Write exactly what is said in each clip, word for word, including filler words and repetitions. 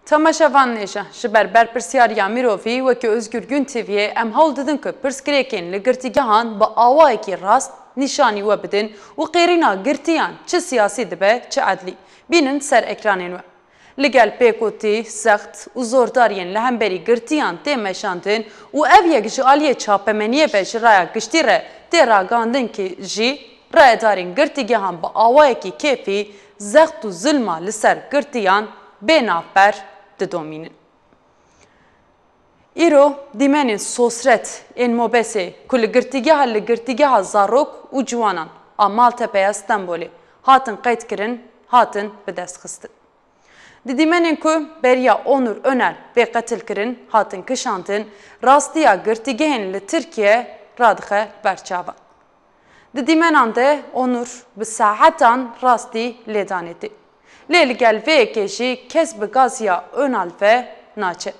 Temaşevan nêja, ji ber berpirsiyariya mirovî wekî Özgür Gün T V'yê em hewl didin ku pirsgirêkên li girtîgehan bi awayekî rast nîşanî we bidin û qêrîna girtiyan çi siyasî dibe, çi edlî. Bînin ser ekranên we. Li gel pêkotî, zext û zordariyên li hemberî girtiyan tê meşandin û ev yek ji aliyê çapemeniyê ve ji raya giştî re tê ragihandin ki jî rayedarên girtîgehan bi awayekî kêfî zext û zilma li ser girtiyan bê navber didomînin. Îro dîmenên sosret ên Mobesê ku li girtîgeha li girtîgeha zarok û ciwanan a Maltepeya Stenbolê hatin qeydkirin, hatin bidestxistin. Di dîmenên ku beriya Onur Önal bê qetilkirin hatin kişandin, rastiya girtîgehên li Tirkiye radixe ber çavan. Di dîmenan de Onur bi saetan rastî lêdanê tê. Lê li gel vê yekê jî kes bi gaziya Önal ve naçe.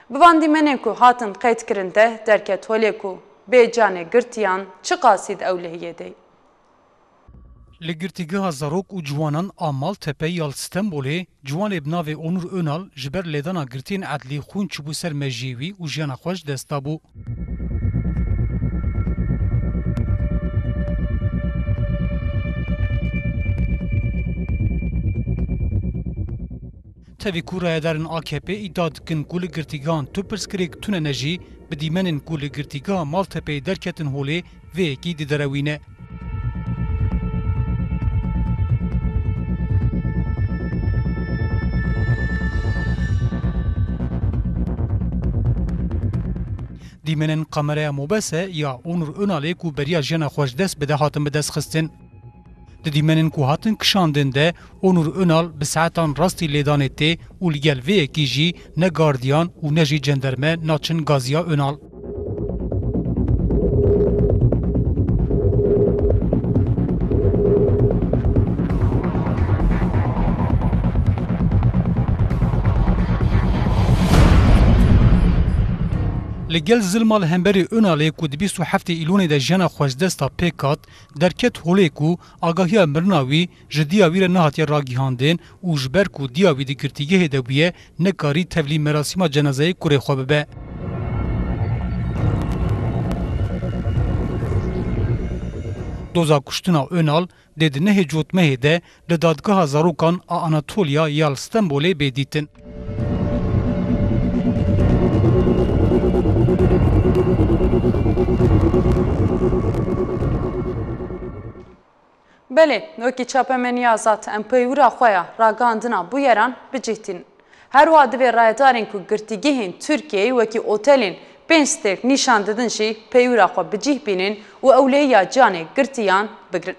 Bi van dîmenên ku hatin qeydkirin de derket holê ku bê canê girtiyan çiqasî di ewlehiyê de ye. Li girtîgeha zarok û ciwanan a Maltepe ya li Stenbolê, ciwanê bi navê Onur Önal ji ber lêdana girtiyên edlî xwîn çûbû ser mejiyê wî û jiyana xwe ji dest dabû. Tevî ku rayedarên A K P îdia dikin ku li girtîgehan tu pirsgirêk tune ne jî, bi dîmenên ku li girtîgeha Maltepeyê derketin holê vê yekî diderewîne. Dîmenên kameraya Mobese ya Onur Önalê ku beriya jiyana xwe ji dest bide hatin bidestxistin. Di dîmenên ku hatin kişandin de Onur Önal bi saetan rastî lêdanê tê û li gel vê yekî jî ne gardiyan û ne jî cenderme naçin gaziya Önal. Li gel zilma li hemberî Önalê ku di bîst û heftê Îlonê de jiyana xwe ji dest da pêk hat, derket holê ku agahiya mirina wî ji diya wî re nehatiye ragihandin û ji ber ku diya wî di girtîgehê de bûye, nekarî tevlî merasîma cenazeyê kurê xwe bibe. Doza kuştina Önal dê di nehê Cotmehê de li dadgeha zarokan a Anatoliya ya li Stenbolê bê dîtin. Belê, wekî çapemeniya Azad em peywira xwe ya ragihandina bûyeran bi cih tînin. Her wiha divê rayedarên ku girtîgehên Tirkiyeyê wekî otelên pênc stêrk nîşan didin jî peywira xwe bi cih bînin û ewlehiya canê girtiyan bigrin.